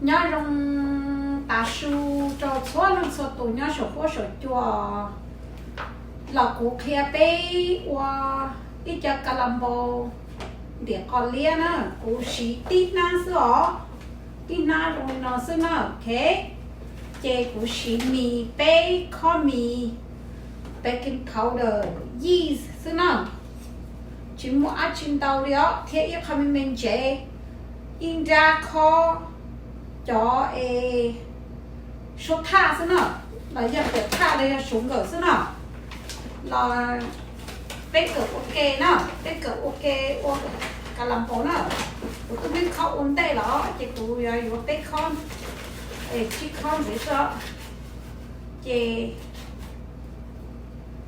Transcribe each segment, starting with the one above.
Nyob zoo tav su rau txhua leej txhua tus nyob saum huab saum cua. Los kuv qhia peb ua ib co ka la npau ntim qos liab na, kuv siv tib hnab xwb os, tib hnab zoo li no xwb na, ok. Ces kuv siv mis peb khob mis, baking powder, yeast xwb na, tsis muaj dab tsi ntau li os, thiab ib qho me me ntsev, ib nrab khob cov es suab thaj xwb na, los yog tias thaj los yog sugar xwb na, los peb kawm ua ke na, peb kawm ua ke ua ka la npau na. Kuv twb muab khob ua ntej los ces kuv yuav yuav peb khob, tsib khob ntxiv xwb. Ces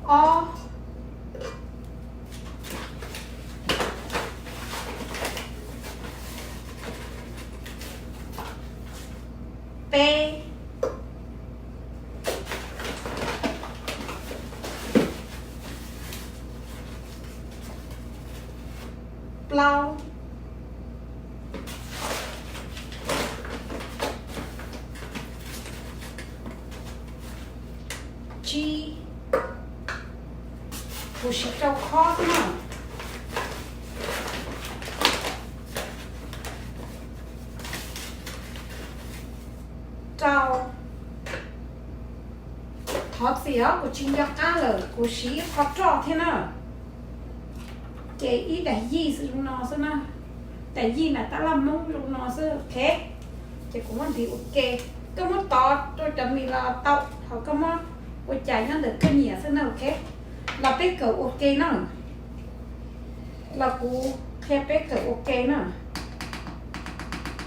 ob, peb, plaub, tsib, kuv siv rau khob xwb na. Rau, thov txim os, kuv tsis nco qab lawm, kuv siv ib qho roj thiab na. Ces ib daim yij zoo no xwb na, daim yij na tab laj Hmoob zoo no xwb, ok. Ces kuv muab ntiv ua ke, koj muab tov rau cov mis los tau, ho koj muab ua cas nyob ntawm koj nyiam xwb na, ok. Los peb kawm ua ke na, los kuv qhia peb kawm ua ke na.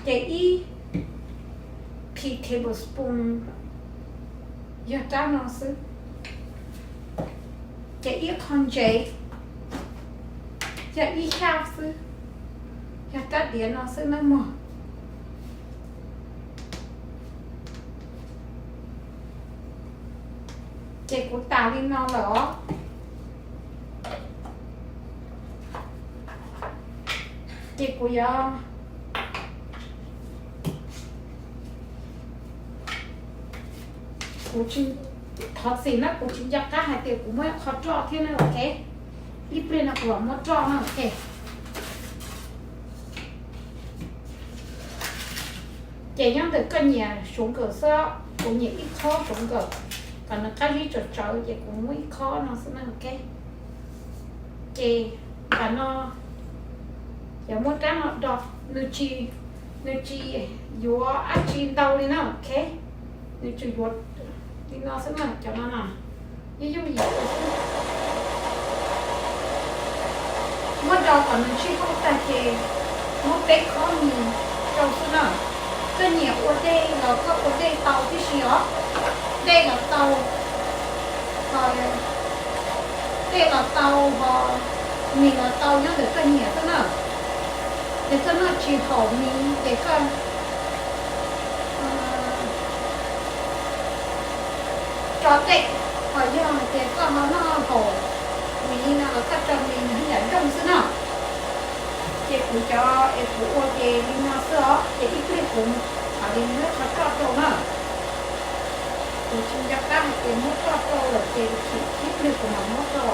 Ces ib qhi tablespoon yog rab no xwb. Ces ib qho ntsev yog ib xyab xwb, yog rab diav no xwb nawb mog. Ces kuv tas li no lawm os. Ces kuv yuav, kuv tsis, thov txim na, kuv tsis nco qab hais tias kuv muab qho roj thiab na, ok. Ib pliag no kuv mam muab roj na, ok. Ces nyob ntawm koj nyiam sugar xwb, kuv nyiam ib khob sugar, kom nws qab zib tsawv tsawv ces kuv muab ib khob no xwb na, ok. Ces nram no yuav muab rab no do, nws tsis, nws tsis yuav dab tsi ntau li na, ok. Nws tsuas yuav li no xwb na, cov no na, yooj yooj yim ua xwb. Muab do kom nws sib hauj tag ces muab peb khob mis rau xwb na. Koj nyiam ua dej los koj ua dej tau tib si os, dej los tau, dej los tau ho mis los tau, nyob ntawm koj nyiam xwb na. Ces koj noj tsis haum mis ces koj tso dej, ho yog hais tias koj ho noj haum mis no los koj tso mis, nws yam nrooj xwb na. Ces kuv cov es kuv ua ces li no xwb os, ces ib pliag kuv mam li muab qhov roj rau na. Kuv tsis nco qab hais tias muab roj rau lawm ces ib pliag kuv mam muab rau.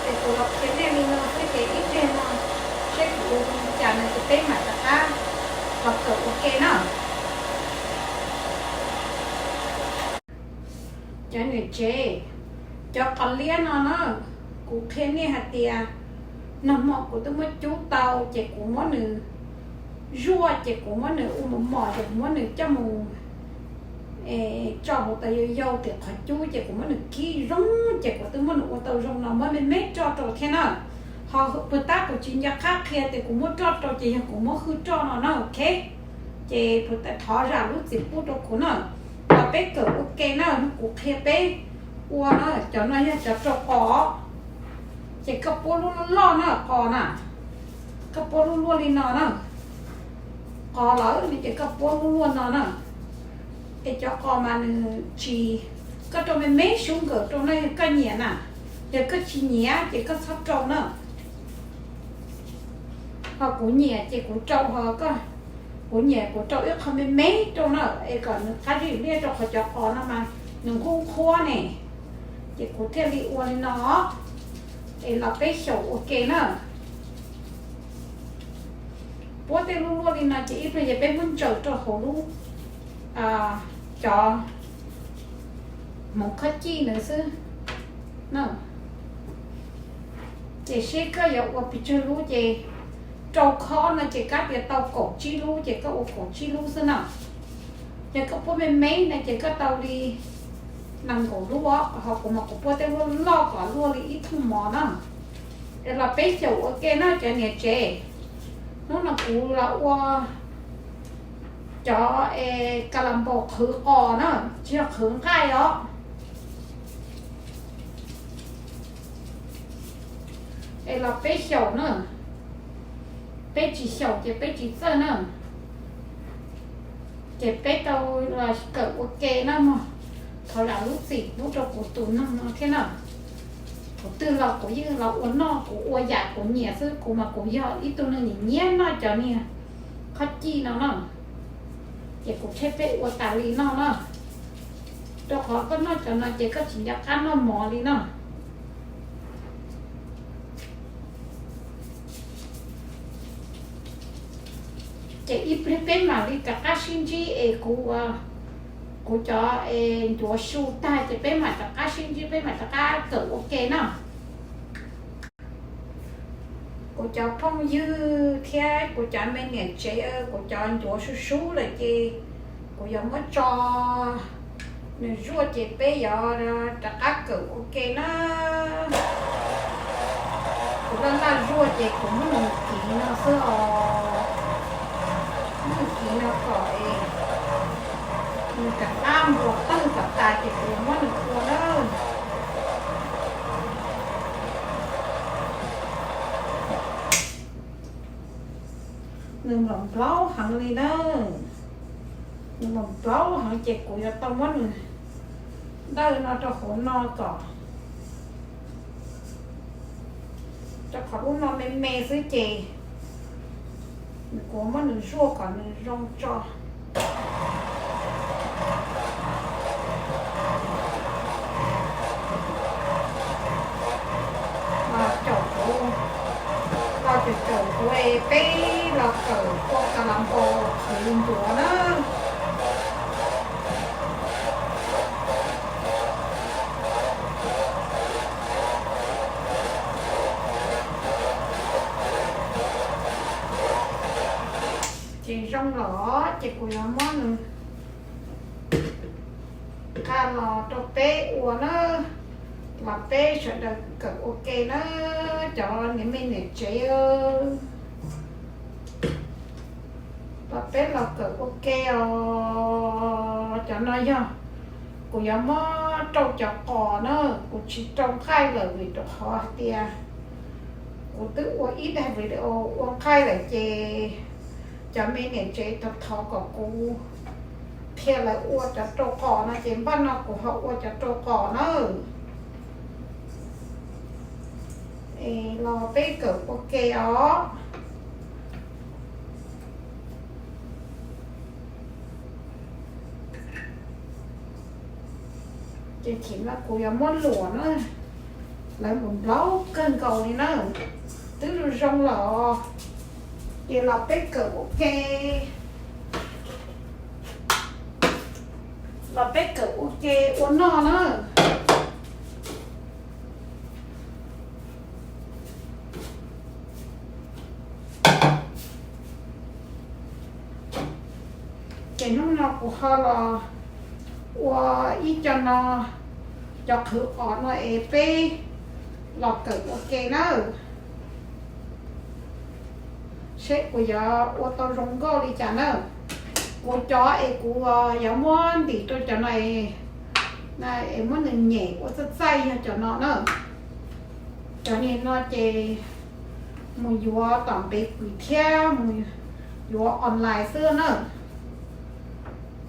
Ces kuv los qhia nej li no xwb ces ib pliag no seb kuv ua li cas no ces peb mam rov qab los kawm ua ke na. Cov niam tsev, cov qos liab no na, kuv qhia nej hais tias nag hmo kuv twb muab cub tau ces kuv muab nws zuaj ces kuv muab nws ua mos mos ces kuv muab nws coj mus tso hauv tas yau yau tim qhov cub ces kuv muab nws kib zoo ces kuv twb muab nws ua tau zoo no muab me me roj rau thiab na. Ho puag ta kuv tsis nco qab qhia tias kuv muab roj rau ces yog kuv muab hwj roj no na, ok. Ces puag ta thov zam lub txim pub rau kuv na. Los peb kawm ua ke na, kuv qhia peb ua na, cov no yog cov rau qos. Ces koj puab lub loj loj na qos na, koj puab lub luaj li no na, qos lawm no ces koj puab lub luaj no na. Es cov qos mas nws tsis, koj rau me me sub nkawm rau na yog koj nyiam na, yog koj tsis nyiam ces koj txhob rau na. Ho kuv nyiam ces kuv rau ho, kuv nyiam kuv rau ib qho me me rau na, es kom nws qab zib liaj rau qhov cov qos no mas nws nkuj nqhuab ne, ces kuv thiaj li ua li no. Es los peb xyaum ua ke na. Puab tej lub luaj li no ces ib pliag ces peb muab ntsaws rau hauv lub, cov hmoov khob cij ntawd xwb na. Ces seb koj yuav ua pes tsawg lub ces rau khob no ces kab tias tau kaum tsib lub ces koj ua kaum tsib lub xwb na. Yog koj puab me me no ces koj tau li nees nkaum lub, ho kuv mas kuv puab tej lub loj kom luaj li ib thooj mov na. Es los peb xyaum ua ke na cov niam tsev. Hnub no kuv los ua cov es kas las npaum qhwv qos na, tsis yog qhwv nqaij os. Es los peb xyaum na, peb tsis xyaum ces peb tsis txawj na. Ces peb tau los kawm ua ke na mog. Thov zam lub txim pub rau kuv tus noog no thiab na. Thaum twg los kuv yeej los ua noj, kuv ua yam kuv nyiam xwb, kuv mas kuv yog ib tug neeg nyiam nyiam noj cov niag khob cij no na. Ces kuv tseg peb ua tas li no na, rau qhov koj noj cov no ces koj tsis nco qab noj mov li na. Ces ib pliag peb mam li rov qab sib ntsib es kuv, kuv cov es ncuav su tag ces peb mam rov qab sib ntsib, peb mam rov qab kawm ua ke na. Kuv cov phooj ywg thiab kuv cov me niam tsev, kuv cov ncuav su sub lawm ces kuv yuav muab tso nws zuaj ces peb yuav rov qab kawm ua ke na. Kuv laj laj zuaj ces kuv muab nws kiv no xwb os. Muab nws kiv no kom es nws rov qab npuas tawg kom tas ces kuv yuav muab nws ua na. Nws nplaum nplaum heev li na. Nws nplaum nplaum heev ces kuv yuav tau muab nws ntawj no rau hauv no kom, rau qhov lub no me me xwb ces kuv muab nws zuaj kom nws zoo tso. Los caum kuv, los caum caum kuv es peb los kawm ua kas las npaum qhwv ncuav na. Ces zoo lawm ces kuv yuav muab nws nqa los rau peb ua na, los peb sawv daws kawm ua ke na, cov niam me niam tsev. Los peb los kawm ua ke os. Cov no yog kuv yuav muab rau cov qos na, kuv tsis rau nqaij lawm vim rau qhov hais tias kuv twb ua ib daim video ua nqaij lawm ces cov me niam tsev thov thov kom kuv qhia lawv ua cov rau qos no ces npaj no kuv ho ua cov rau qos na. Es los peb kawm ua ke os. Ces chim no kuv yuav muab luam na, lawv nplaum nplaum kawg nkaus li na, twb zoo zoo lawm. Ces los peb kawm ua ke, los peb kawm ua ke ua noj na. Ces hnub no kuv ho los ua ib co no, cov qhwv qos no es peb los kawm ua ke na. Seb kuv yuav ua tau zoo nkauj li cas na. Kuv cov es kuv yuav muab ntim rau cov no es muab nws nyem ua txaij txaij yog cov no na. Cov niag no ces mus yuav tom npev kwm thiab mus yuav online xwb na.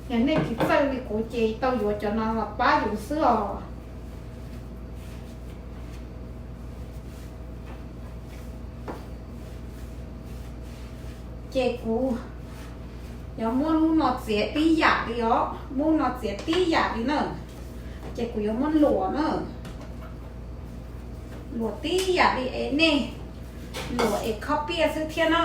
Yog nej tsis txawj li kuv ces tau yuav cov no los pab yus xwb os. Ces kuv yuav muab lub no txiav tib yam li os, muab lub no txiav tib yam li na. Ces kuv yuav muab luam na, luam tib yam li es nej luam es khob piaj xwb thiab na.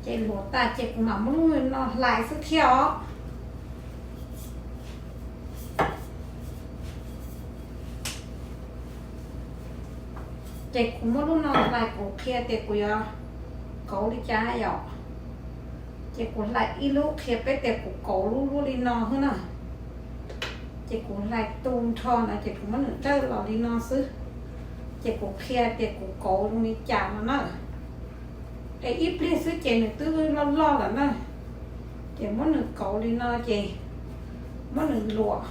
Ces luam tas ces kuv mam muab lub no hlais xwb thiab os. Ces kuv muab lub no hlais, kuv qhia tias kuv yuav kauv li cas yom. Ces kuv hlais ib lub qhia peb tias kuv kauv lub luaj li no xwb na. Ces kuv hlais tu nrho no ces kuv muab nws dawj los li no xwb. Ces kuv qhia tias kuv kauv zoo li cas no na. Es ib pliag xwb ces nws twb loj loj lawm na. Ces muab nws kauv li no ces muab nws luam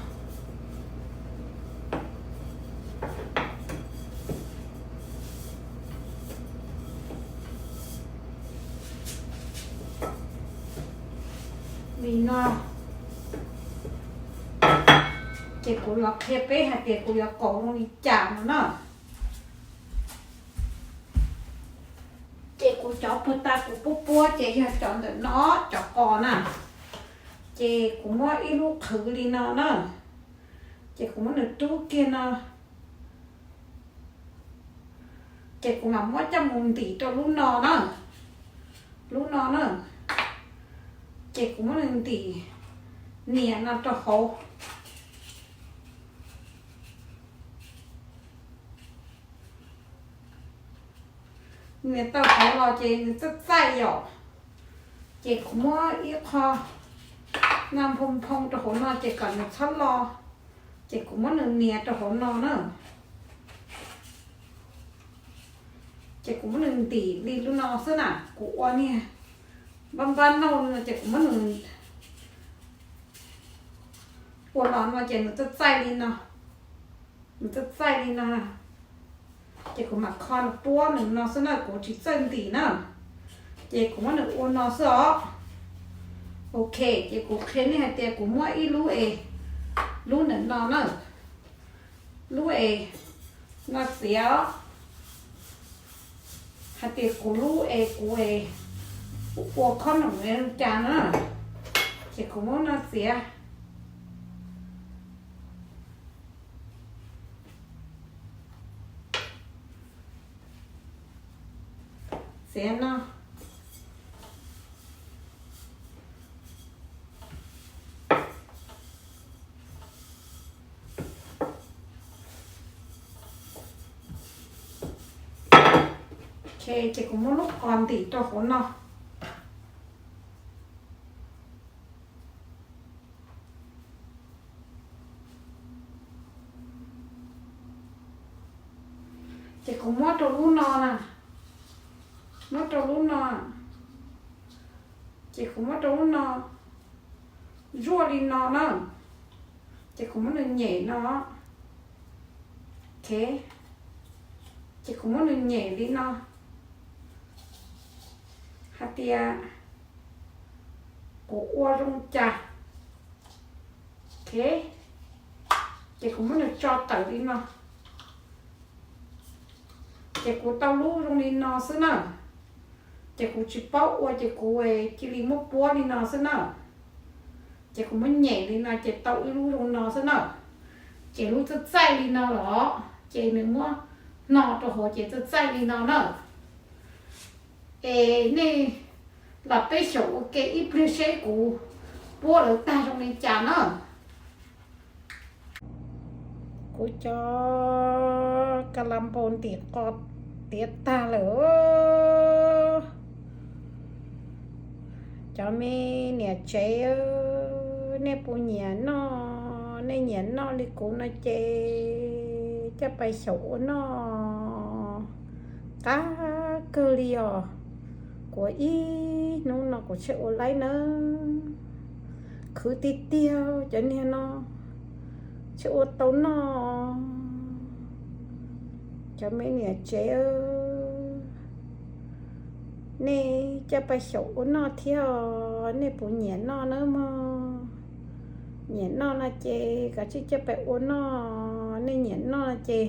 li no. Ces kuv los qhia peb hais tias kuv yuav kauv zoo li cas no na. Ces kuv cov puag ta kuv puab puab ces yog cov ntawm no, cov qos na. Ces kuv muab ib lub qhwv li no na. Ces kuv muab nws rub kiag no. Ces kuv mam muab coj mus ntim rau lub no na. Lub no na. Ces kuv muab nws ntim nias no rau hauv. Nias tau hauv los ces nws txaij txaij yom. Ces kuv muab ib qho no nphoo nphoo rau hauv no ces kom nws txhob lo. Ces kuv muab nws nias rau hauv no na. Ces kuv muab nws ntim li lub no xwb na, kuv ua niag npab npab nauj no ces kuv muab nws ua los no ces nws txaij txaij li no. Nws txaij txaij li no. Ces kuv mam kho nws puab nws no xwb na, kuv tsis txawj ntim na. Ces kuv muab nws ua no xwb os. Ok, ces kuv qhia nej hais tias kuv muab ib lub es, lub ntawm no na, lub es no txiav os. Hais tias kuv lub es kuv es ua khob noom li cas na, ces kuv muab no txiav. Txiav no. Ok, ces kuv muab lub qos ntim rau hauv no. Ces kuv muab rau lub no na, muab rau lub no, ces kuv muab rau lub no zuaj li no na, ces kuv muab nws nyem no, ok, ces kuv muab nws nyem li no, hais tias kuv ua zoo cas, ok, ces kuv muab nws tso tawm li no. Ces kuv tau lub zoo li no xwb na. Ces kuv tsis paub ua ces kuv cia li muab puab li no xwb na. Ces kuv muab nyem li no ces tau ib lub zoo no xwb na. Ces lub txaij txaij li no los ces nws muab hno rau hauv ces txaij txaij li no na. Es nej los peb xyaum ua ke ib pliag seb kuv puab lawv tag zoo li cas na. Kuv cov ka la npau ntim qos tiav tag lawm. Cov me niam tsev, nej puas nyiam noj? Nej nyiam noj li kuv no ces coj pais xyaum ua noj qab kawg li os. Kuv ib hnub no kuv thiaj ua laib nawb. Khwv tiag tiag cov niag no, thiaj ua tau noj. Cov me niam tsev, nej coj pais xyaum ua noj thiab os, nej puas nyiam noj nawb mog? Nyiam noj no ces kav tsij coj pais ua noj, nej nyiam noj no ces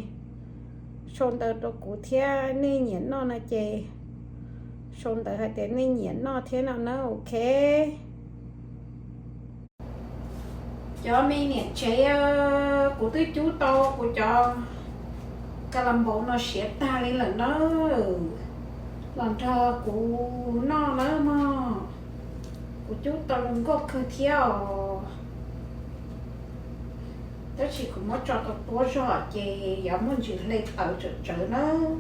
sau ntawv rau kuv thiab, nej nyiam noj no ces sau ntawv hais tias nej nyiam noj thiab no na, ok. Cov me niam tsev, kuv twb cub tau kuv cov kas las npaum no siav tag li lawm na, los nrog kuv noj nawb mog. Kuv cub tau zoo nkauj kawg thiab os, tab sis kuv muab tso tau tuab zog ces yuav muaj ntsis hle tawv tsawv tsawv nawb.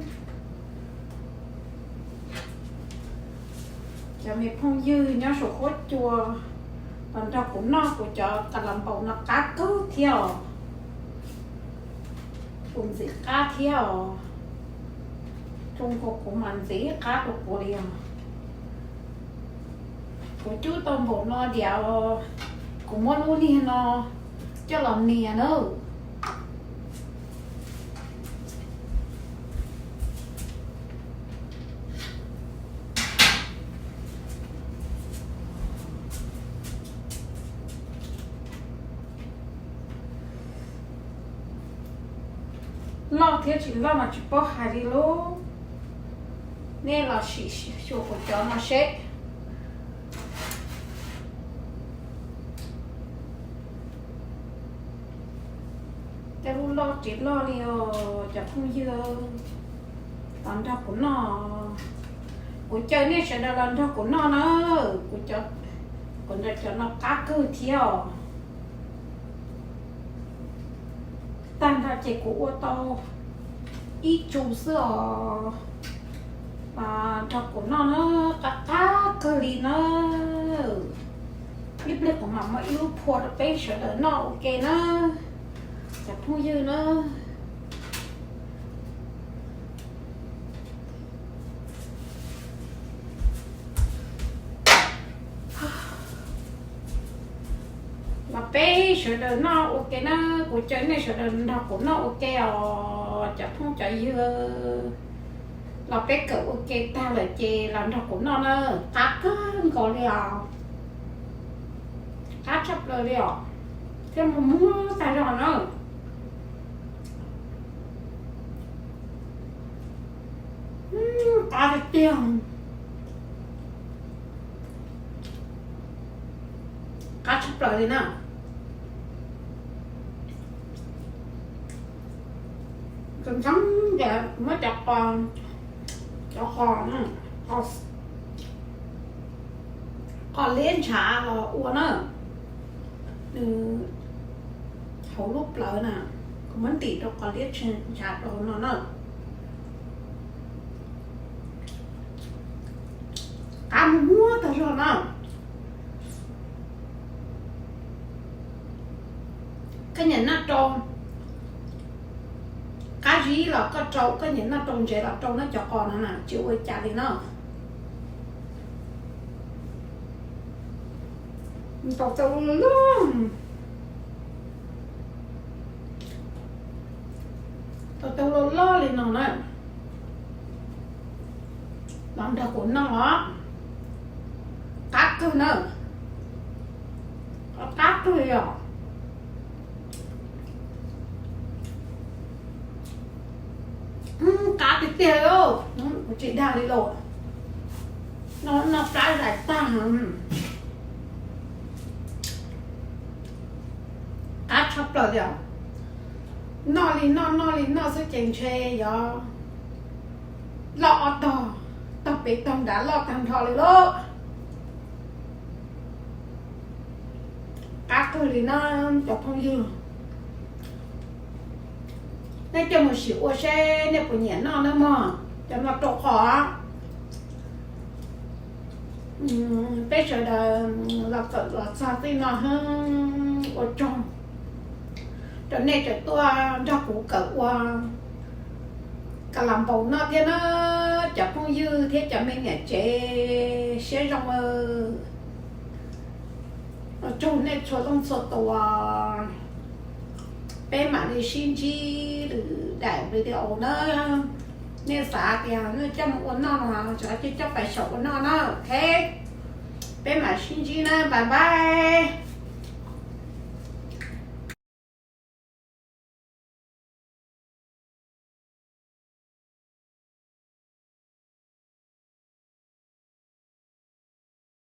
Cov me phooj ywg nyob saum huab cua, los nrog kuv noj kuv cov kas las npaum no qab kawg thiab os. Kuv ntxiv qab thiab os, zoo nkaus kuv mas ntxiv qab rau kuv li os. Kuv cub tau npaum no diam, kuv muab lub niag no coj los nias nawb. Loj thiab tsis loj mas tsis paub hais li lauj. Nej los sim xyuas kuv cov no seb. Tej lub loj tsis loj li os cov phooj ywg, los nrog kuv noj. Kuv caw nej sawv daws los nrog kuv noj na. Kuv, kuv cov no qab kawg thiab os. Tag nrho ces kuv ua tau ib tsu xwb os. Nrog kuv noj na, qab qab kawg li na. Ib pliag kuv mam muab ib lub phua rau peb sawv daws noj ua ke na, cov phooj ywg na. Los peb sawv daws noj ua ke na, kuv caw nej sawv daws nrog kuv noj ua ke os cov phooj cov ywg. Los peb kawm ua ke tag lawm ces los nrog kuv noj na, qab kawg nkaus li os. Qab tshaj plaws li os, thiab muag muag tag zog na. Qab tiag tiag, qab tshaj plaws li na. Txhob ntshai, muab cov qos, cov qos, qos liab ntshav los ua na, nws hauv lub plawv na, kuv muab ntim rau qos liab ntshav rau hauv no na. Qab muag muag tag zog na. Koj nyiam noj rau qab zib los koj rau, koj nyiam noj rau ntsev los rau na, cov qos no na tsis ua cas li na. Tau tau loj loj, tau tau loj loj li no na. Los nrog kuv noj os, qab kawg na, qab kawg li os. Qab tiag tiag li, kuv tsis dag li lauj. No, no plab zais tag. Qab tshaj plaws li os. Noj li noj, noj li noj xwb ces ntshe yog loj ob tog, tog pem tog nrad loj tag nrho li lauj. Qab kawg li na cov phooj ywg. Nej coj mus sim ua seb nej puas nyiam noj nawb mog. Cov no rau qhov peb sawv daws los kawm los txog txij no ua tsaug rau nej tseem tuaj nrog kuv kawm ua kas las npaum noj thiab na, cov phooj ywg thiab cov me niam tsev siab zoo. Ua tsaug nej txhua leej txhua tus, peb mam li sib ntsib lwm daim video na. Nej xav tias nej coj mus ua noj no, coj pais xyaum ua noj na, ok. Peb mam sib ntsib na, bye bye.